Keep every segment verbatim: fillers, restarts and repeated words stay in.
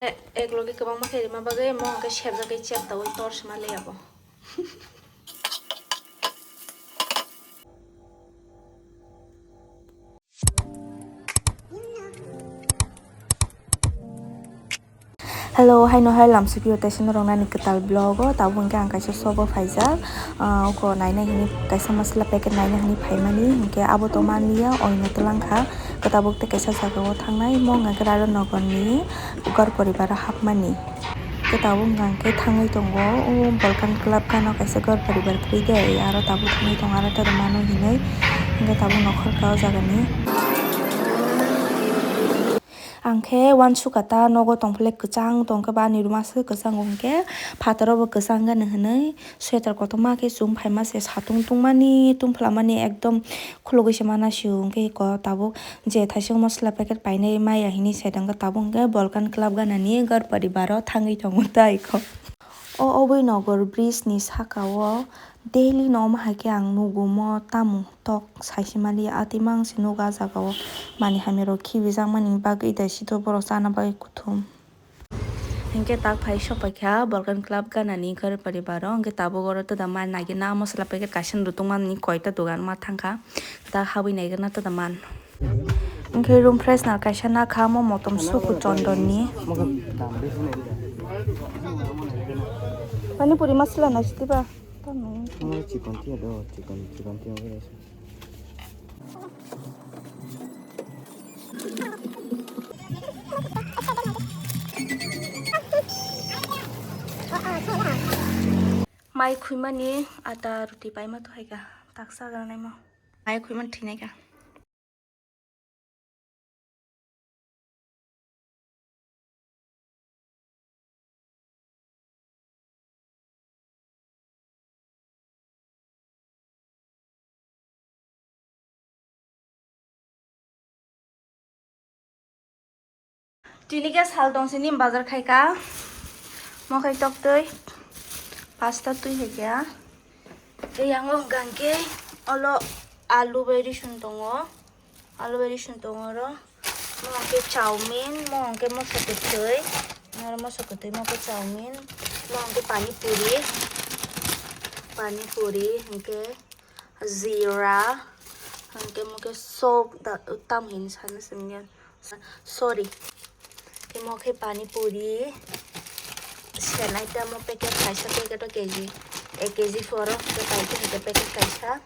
Ek logi kwbangma khe rima bagwi mo hwnkhe sebjagwi chep tawi tor sima le abo. Hello, haino hai lamsukyo teisa norok nani kwtal vlog o, tabuk hwnkhe ang kaisa shop o phaijak. Ah, oko naina hini kaisa masala packet naina hini phaimani, hwnkhe abo tongmani ya oino twlangkha, kwtabuk tei kaisa jaga o thangnai, mo hwnkhe Radha Nagar ni Ghar Paribar o hapmani. Hwnkhe tabuk hwnkha hwnkhe thangwi tongo, o Volcan Club gana kaisa Ghar Paribar kwrwi de, aro tabuk thangwi tongo, aro tere mano hinwi, hwnkhe tabuk nokhor ka o jaga ni. Ang khe uansukha ta nogo tongphile kwchang tongkhe ba ani room aswk kwchango hwnkhe phataro bo kwchang gani hwnwi sweater kotorma khe chum phaima se satung tungmani tungphlamani ekdom khulugwi se mana sio hwnkhe eko tabuk je thaisok masala packet painai maya hinwi sai tongkha tabuk hwnkhe Volcan Club ganani Ghar Paribar o thangwi tongo ta eko. O Abhoynagar bridge ni saka o daily no omo hai khe ang nugo mo tamo tok. Saisi mali atwima ang se nugo ah jaga o manwi hamya rok khibijakmani bagwi da sito borok chana bagwi kuthum. Hinkhe tak phai sopaikha Volcan Club ganani Ghar Paribar o, hinkhe tabuk oro tada man nagina masala packet kaisa rwtwkmani koita dogan ma thangkha, tak habwi naigwna tada man. Hinkhe room freshener kaisa nakha mo motom suku chondon ni. Pani puri masala naisitiba. Tamo. Chikon tiya do, chikon, chikon tiya. Mai khuimani ata ruti paima to haika taksa ganai mo. Mai khuimani thinai ka. Tini khe sal tong sini bazar khai ka. Mo khai tok twi. Pasta twi hai kya. Tei yango hwnkha hwnkhe olo alu bai risum tongo. Alu bai risum tongo oro. Mo hwnkhe chowmin, mo hwnkhe moso kwtwi. Oro moso kwtwi mo khe chowmin. Mo hwnkhe pani puri. Pani puri hwnkhe. Zira, hwnkhe mo khe sok da, tam hin sana sengya. Sorry. Imo khe pani puri. Senai tamo packet kaisa packet o K G. Ek K G foro khe paikhe hwnkhe packet kaisa.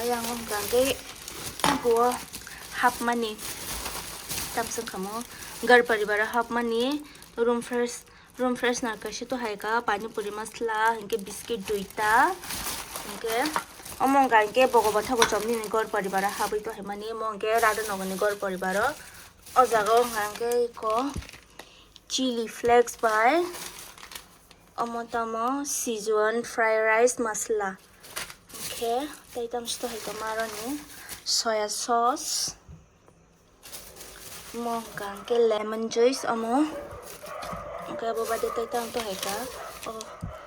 Ayang wngkha khe bo hapmani. Tam sengkha mo. Ghar paribar o hapmani. Room fresh. Room freshener kaisa to hai ka, pani puri masala, hinkhe biscuit duita, hinkhe omo wngkha hinkhe bogo bwthago chomni ni ghor paribar o habwi to hai mani, omo hinkhe Radha Nagar ni ghor paribar o. O jaga o wngkha hinkhe eko chili flakes bai omo tamo Szechuan fried rice masala, hinkhe tei tamsi to hai tongma aroni soya sauce. Omo hwnkha hwnkhe lemon juice omo. Hwnkhe abo baade tei tang to hai kha. Oh,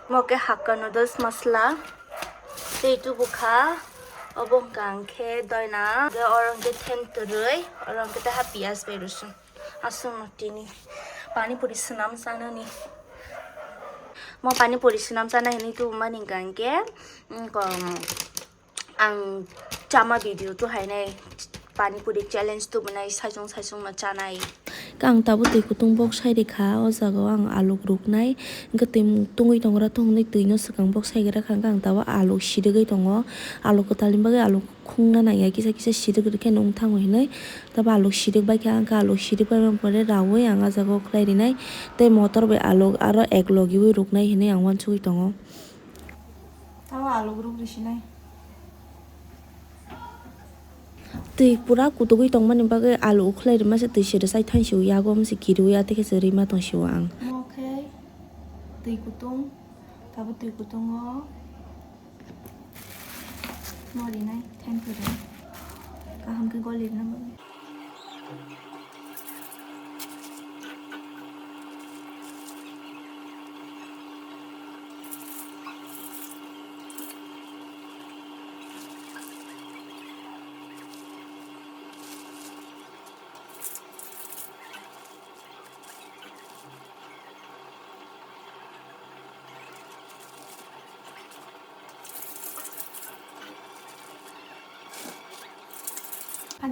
omo khe hakka noodles masala. Tei tubu kha. Obo hwnkha hwnkhe doina. Hwnkhe oro hwnkhe thentwrwi. Oro hwnkhe tei ha piyaj bai rwsong. Aswk no tini. Pani puri swnam chanani. Omo pani puri swnam chana hinwi tubumani hwnkha hwnkhe. Wngkha. Ang chama video to hainai pani puri challenge tubunai saisung saisung no chanai. Ang tabuk twi kutung bok sai rikha, o jaga o ang aluk ruknai, hwnkhe twi tungwi tongra to hwnwi twi no swkang bok sai gra kha, hwnkhe ang tabuk aluk sirigwi tongo, aluk kwtal ni bagwi aluk khungna nangya kisa kisa sirik rikhe nung thango hinwi, tabuk aluk sirik bai kha, hwnkhe aluk sirik bai mani pore raui ang o jaga o khlai rinai, tei motor bai aluk aro ek logi ui ruknai hinwi ang uansugwi tongo. Tamo aluk ruk risinai. Twi pura kutugwi tongmani bagwi alu ukhlai rwma se twi se rwchai thangsio yago wngse kiriui atekhe se rwima tongsio ang. Mo khe twi kutung, tabo twi kutungo mo rinai thentwrwi kaham khe goli rwna bagwi.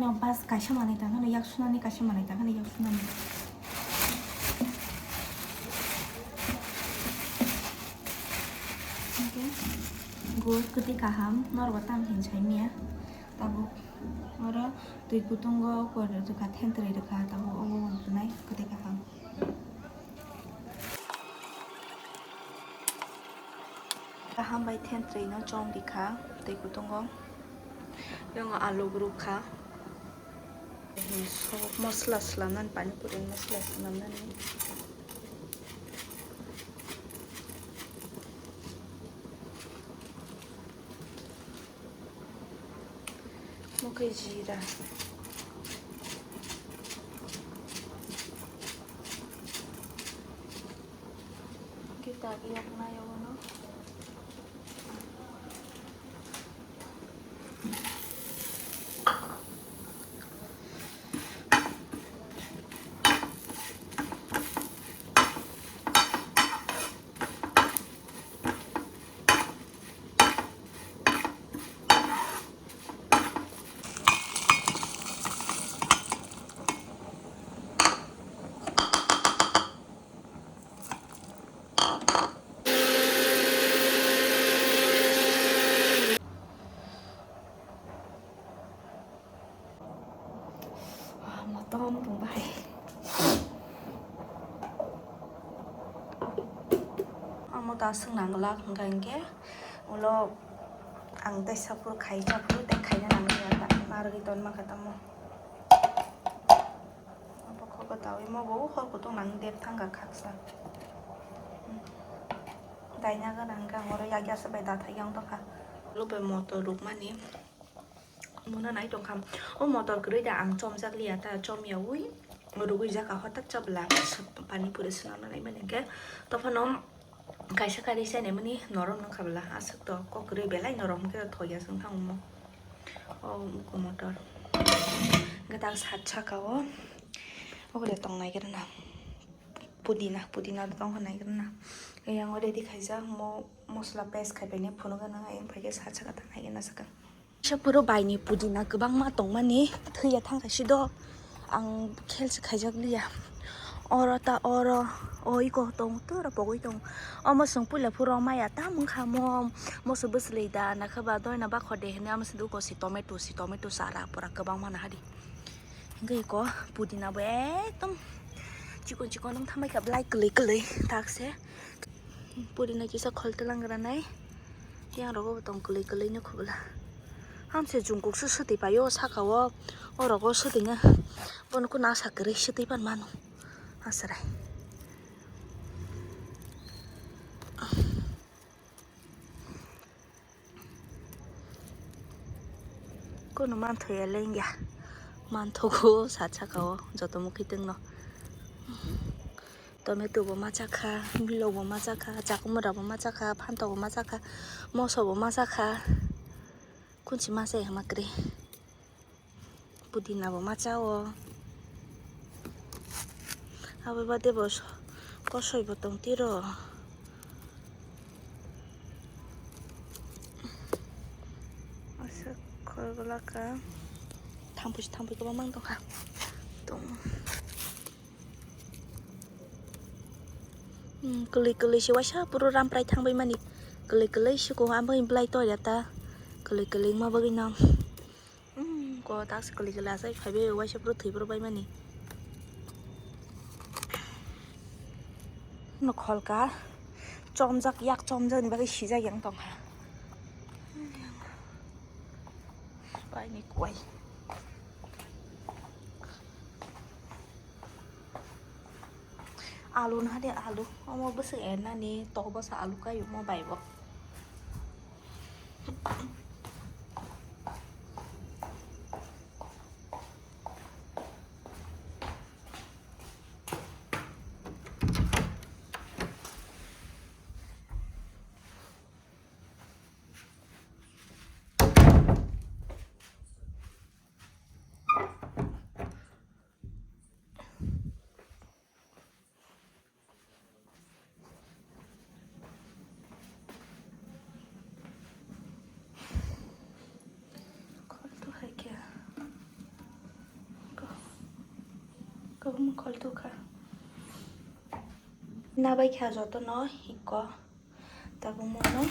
Bas kaisa manwi tangkhani yak sunani, kaisa manwi tangkhani yak sunani. Hwnkhe gor kwtwi kaham, norbo tamo hin saimanya. Tabuk oro twi kutungo kor rwkha, thentrwi rwkha, tabuk obo wng tongnai kwtwi kaham. Kaham bai thentrwi no chom rikha twi kutungo. Yang alu rwkha. Sok masala swlamnani, pani puri masala swlamnani. Omo khe jira. Khe tak yok na yogo no. Ah, motom tong bahai. Amo ta swng nang glak hwnkha hinkhe ulo ang tei saphuru khai saphuru tei khaina nang ya ta narwgwi ton mankha tamo. Abo kho kwtawi mo bo hor kutung nang dep thangkha khaksa. Daina gana hwnkha horo yakya se bai da thai yang tongkha. Lupe motor rukmani. Mona nai tongkha. O motor kwrwi da ang chomjak liya ta, chomya ui rugwi jaka hotak chabla pani puri swnamna nai mani khe. Tophano kaisa kari chai nai mani norom nung khabla aswk to kok kwrwi belai norom khe thoya sung thang mo. O uko motor. Gatal sat saka o. Obo le tong nai khe na. Pudina, pudina tong nai khe na. Yang o ready khaijak mo, mosla paste khai pai ni phunuk gana. Yang phai khe sat saka ta nai khe na saka. Kisa puro baini pudina kwbangma tongmani thwiya thangkha sido ang khel se khaijak liya. Oro ta oro oi ko tong tora pogoi tong. Omo chwng puila phuro maya tam wngkha mo moso bwswlwi da nakha ba doina bakho de hwnwi amo se duko si tomato si tomato chara pura kwbangma nahadi. Hingke iko pudina bo ekdom chikon chikon wng thambai kha belai kwlwi kwlwi tak se. Pudina kisa khol telang granai. Yang rogo bo tong kwlwi kwlwi no khubula. Hamse jungkuk se swtwi paio saka o. O rogo swtwi no. Bono kunu asa kwrwi swtwi pan mano. Aswrai. Kunu manthoya lengya. Manthogo sat saka o joto mukhitwng no. Tomato bo machakha, milok bo machakha, chakumra bo machakha, phantok bo machakha, moso bo machakha. Kunchi masa ya makri. Pudina bo machao. Abo bade bo so-, kosoi bo tong tiro. Asa khorgwlaka. Thampui thampui kwbangma tongkha. Tong. Hmm, kwlwi kwlwi se waisa puro ramprai thangbai mani. Kwlwi kwlwi se ko abo belai toya ta. Kwlwi kwlwi ma bagwi no. Hmm, ko tak se kwlwi kwlwi asai phaibai waisa puro thwi puro bai mani. No kholka chomjak yak chomjak ni bagwi sijak yang tongkha. Bai ni kwai. Alu na de alu. Omo bwswk ernani tok bwsa alu kaiyungma bai bo. Mokol tukha. Nabai kha joto no hiko. Tabuk mono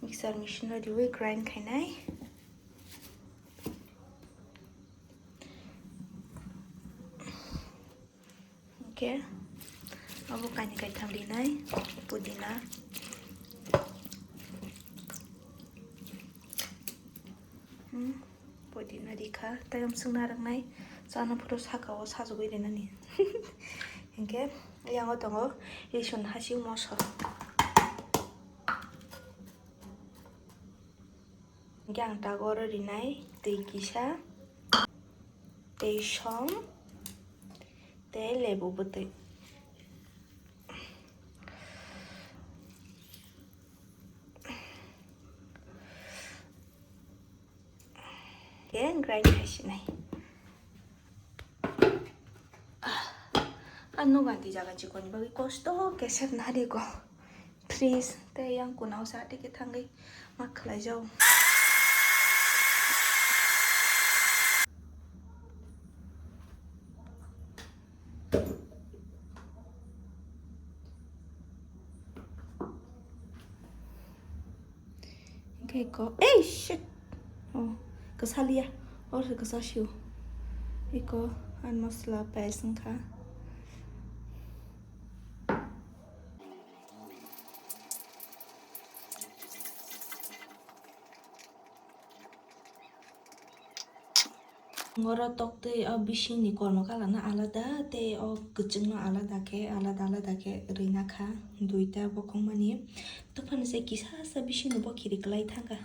mixer machine o riwi grind khainai. Hingke abo kaini kaitham rinai pudina. Hmm, pudina rikha, tei amswk narwknai chana phuru saka o sajagwi rinani. Hingke yang o tongo risun hasi moso. Hingke ang tago oro rinai twi kisa, tei som, tei lebu bwtwi. Hingke grind khaisinai. Ah, ah, nogo ang twi jaga chikoni bagwi kosto khe sepna hari go. Fridge tei yang kunao sa tei khe thangwi ma khlai jao. Hingke eko, ei, shit! Oh, kwsa liya. Or se kwsa sio. Eko, an masala paste wngkha. Oro toktwi o bisingni kormo kalano alada tei o kwchwngno alada khe, alada alada khe rwina kha duita bokhokmani. Dophano se kisa sa bisingno bo khiri kwlai thangkha.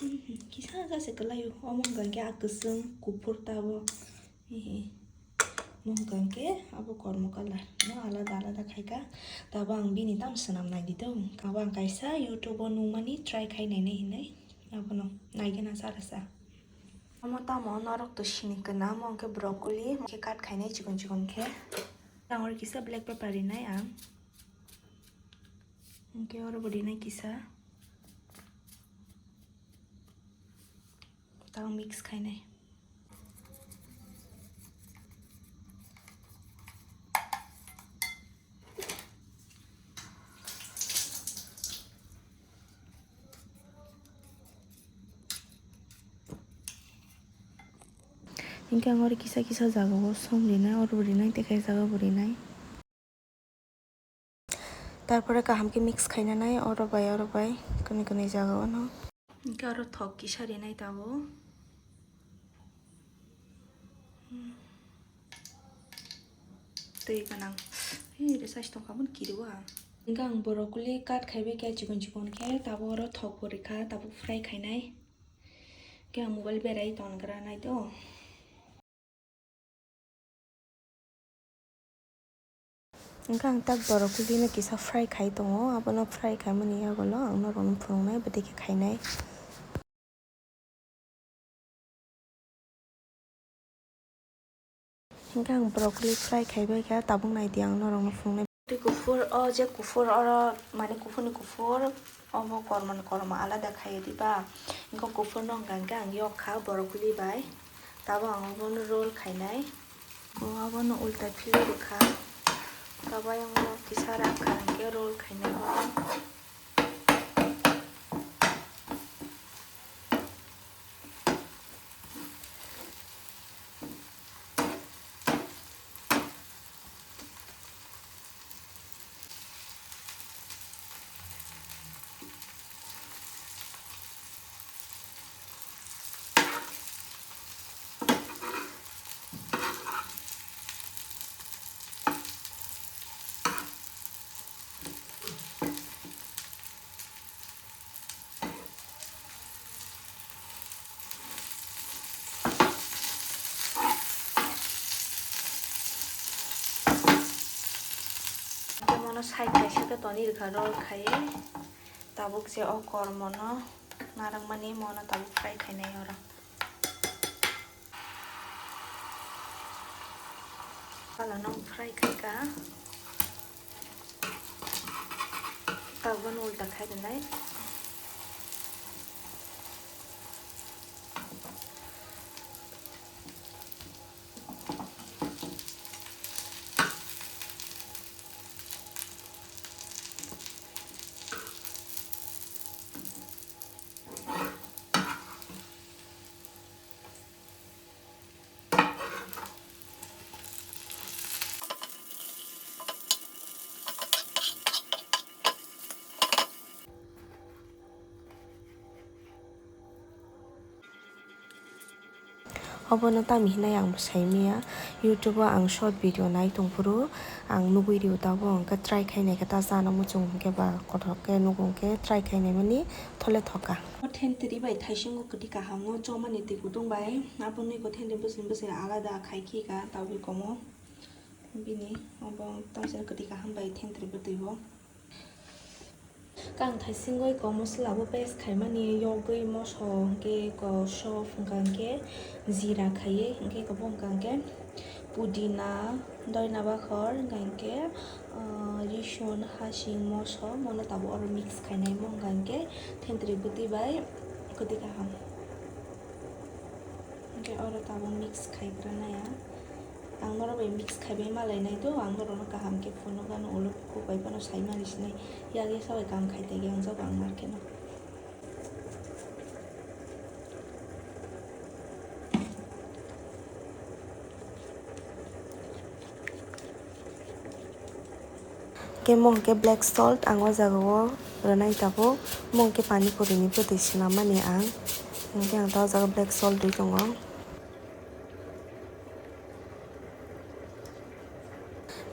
Mhm, kisa sa se kwlaio. Omo hwnkha khe a kwchwng kuphur tabo. Ehe. Omo hwnkha khe abo kormo colour no alada alada khaikha. Tabo ang bini tamo swnam naidi to. Abo ang kaisa YouTube o nukmani try khai nainai hinwi. Abono naigena sa rwsa. Omo tamo norok to sini kwna, omo hwnkhe broccoli, omo hwnkhe cut khainai chikon chikon khe. Tangori kisa black pepper rinai ang. Hwnkhe oro bo rinai kisa. Tang mix khainai. Hingke ang oro kisa kisa jaga o som rinai, oro bo rinai, tei khe jaga bo rinai. Tarpore kaham khe mix khainanai, oro bai, oro bai, kwnwi kwnwi jaga o no. Hingke oro thok kisa rinai tabuk. Twi gwnang. Hey, resa si tongkha, aboni kiriwo ang. Hingke ang broccoli cut khaibai khe chikon chikon khe, tabuk oro thok bo rikha, tabuk fry khainai. Hingke ang mobile berai tongra nai do. Hingke ang tak broccoli no kisa fry khai tongo, abono fry khaimani yagulo ang norokno phunuknai, bwdikhe khainai. Hingke ang broccoli fry khaibai kha, tabuk naidi ang norokno phunuknai. Tei kuphur, o je kuphur, oro mane kuphurni kuphur, omo kormoni kormo alada khaio diba? Hingke kuphurno hingka hingke ang yok kha broccoli bai. Tabuk ang obono roll khainai. Ko abono ulta philwi rwkha. Tabuk ayang o kisa rakha hingke roll khainai. Mono side kaisa khe tonwi rwkha roll khai. Tabuk je o kormono narwkmani mono tabuk fry khainai oro. Pala no fry khai ka. Tabuk no ulta khai rwnai. Obono tamo hinai ang bo saimanya, YouTube o ang short video nai tongphuru ang nugwi rio tabuk hwnkhe try khainai khe ta chana muchung hwnkhe ba kothok khe nugo hwnkhe try khainai mani thole thoka. O thentwrwi bai thaisingo kwtwi kaham o chomani twi kutung bai aboni ko thentwrwi bwswini bwswini alada khai khika tabuk komo bini obo tamsani kwtwi kaham bai thentwrwi bwtwi bo. Kang thaisingwi ko mosola bo paste khaimani yogwi moso hwnkhe ko sof hwnkha hwnkhe jira khaiwi hwnkhe ko bo hwnkha hwnkhe pudina, doina bakhor hwnkha hwnkhe, ah, risun, hasing, moso mono tabuk oro mix khainai mo hwnkha hwnkhe thentwrwi bwtwi bai kwtwi kaham. Hwnkhe oro tabuk mix khaigra naya. Ang norok bai mix khaibai malainai do, ang norokno kaham khe phunukgano ulo kok bai phano saimani sinai. Yak yak sabai kaham khai tagi ang joto ang market no. Hwnkhe mo hwnkhe black salt ang o jaga o rwnai tabuk. Mo hwnkhe pani puri ni bwtwi swnam mani ang. Hwnkhe ang ta o jaga black salt rwi tongo.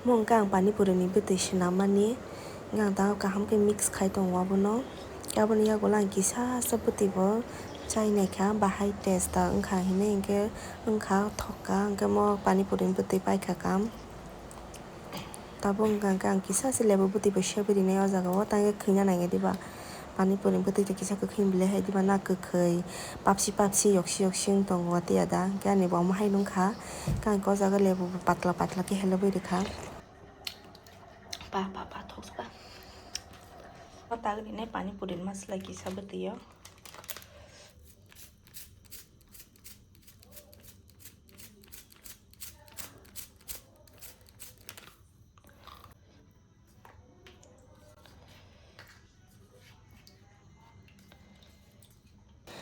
Mo hwnkhe ang pani puri ni bwtwi swnam mani. Hwnkhe ang ta o kaham khe mix khai tongo abono. Aboni yagulo ang kisa sa bwtwi bo chai naikha, bahai taste wngkha hinwi hwnkhe wngkha thokka, hwnkhe mo pani puri ni bwtwi paikha kam. Tabuk wngkha hwnkhe ang kisa se lebu bwtwi bo sebwi rinai o jaga o, tei khwina nangya diba? Pani puri bwtwi twi kisa kwkhwini belai hai diba na kwkhwi papsi papsi yoksi yoksi wng tongo tei ada, hwnkhe ani bo omo hai nungkha, hwnkhe ang o jaga lebu bo patla patla khe helogwi rikha. Pa pa pa thoksuka. O tagwi rinai pani puri ni masala kisa bwtwi o.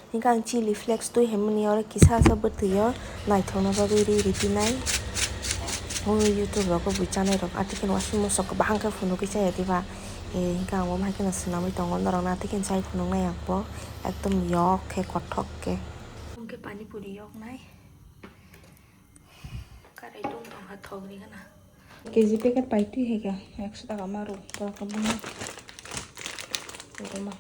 Hingke ang chili flakes twi hemmani oro kisa sa bwtwi o naithokna bagwi ri ri tinai. O YouTube rogo bui chanai rok atikhe no aswk mosok kwbahang khe phunugwi chaya diba. Eh, hingke ang omo hai kheno swnamwi tongo norokno atikhe chai phunuknai ang bo ekdom yok khe kothok khe. Hingke pani puri yok nai. Karai tong tong kha thok ri gana. K G packet pai twi hai kha ekso taka ma rw borok rok bumung. Rw ma.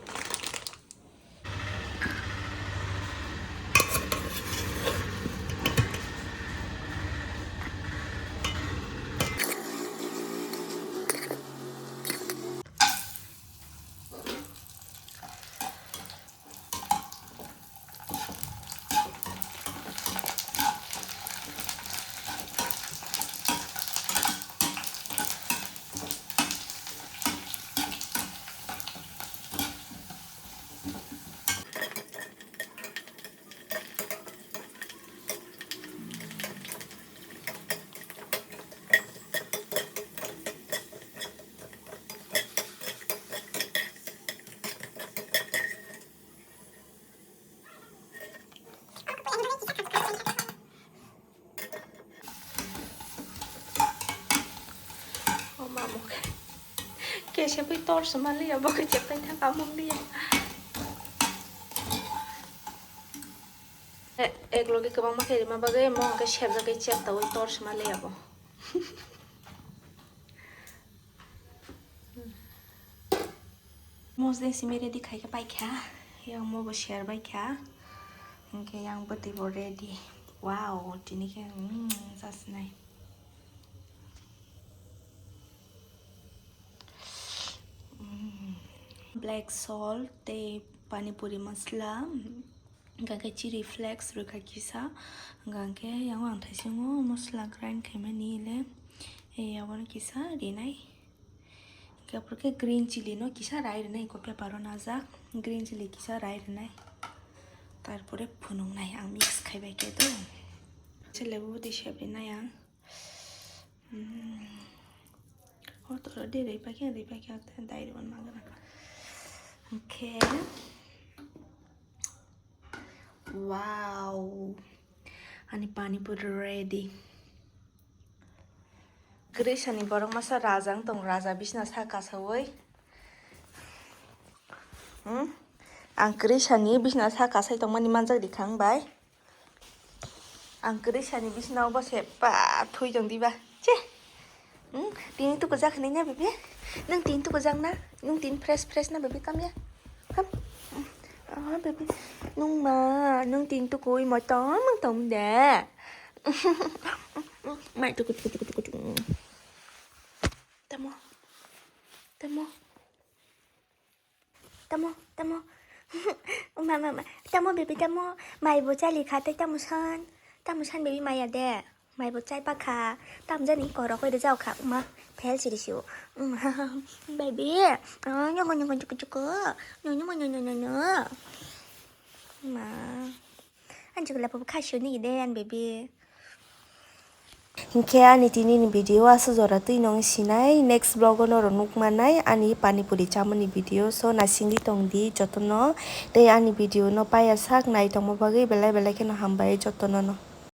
O mamuk. Kese pai tor sema liya, bo khe chepai thang amuk liya. E-, ek loge kwbangma khe rima bagwi mo hwnkhe sebjagwi chep tawi tor sema liya bo. Mosde simi ready khai khe paikha, yang mo bo ser baikha, hingke yang bwtwi bo ready. Wow, tini khe, mm, jasnai. Mm. Black salt tei pani puri masala. Hingkha khe chili flakes rwkha kisa, hingkha khe yang ang thaisingo masala grind khaimani le, eh, abono kisa rinai. Hingkhe aphuru khe green chili no kisa rai rinai, eko paper o najak green chili kisa rai rinai, tarpore phunuknai ang mix khaibai khe do. Chwlaibo bwtwi sep rinai ang. Hmm. O toro de ri paikhe, ri paikhe, o te dai rwmani ma gana. Hingkhe, wow. Ani pani puri ready. Grisani borok masa raja wng tong, raja bisna sa kasawi. Hmm? Ang Grisani bisna sa kasai tongmani manjak di khang bai. Ang kwrwi sani bisino bo se pa thui tong diba. Che. Hmm, tini tukujak hinwi na, baby? Nung tini tukujak na? Nung tini fresh, fresh na, baby? Come here. Come. Hmm. Oh, baby. Nung ma, nung tini tukui mo tom, tom de. Mai tuku, tuku, tuku, tuku, tuku. Tamo. Tamo. Tamo, tamo. Ma, ma, ma. Tamo, baby, tamo. Mai bo chali kha, tei tamo san. Tamo san, baby, maya de. Mai bo chai pa kha. Tam jani korok koi de jao kha. Ma, phel siri siu. Baby. Ah, nyogo, nyogo, chuku, chuku. Nyo, nyogo, nyo, nyo, nyo, nyo. Ma. An chuku lapu kha siu ni de, an baby. Hinkhe ani tini ni video aswk jora twi nong sinai, next vlog o norok nuk manai ani pani puri chamani video. So naisingwi tong di jotono, tei ani video no paya sak nai tongma bagwi belai belai kheno hambai jotono no.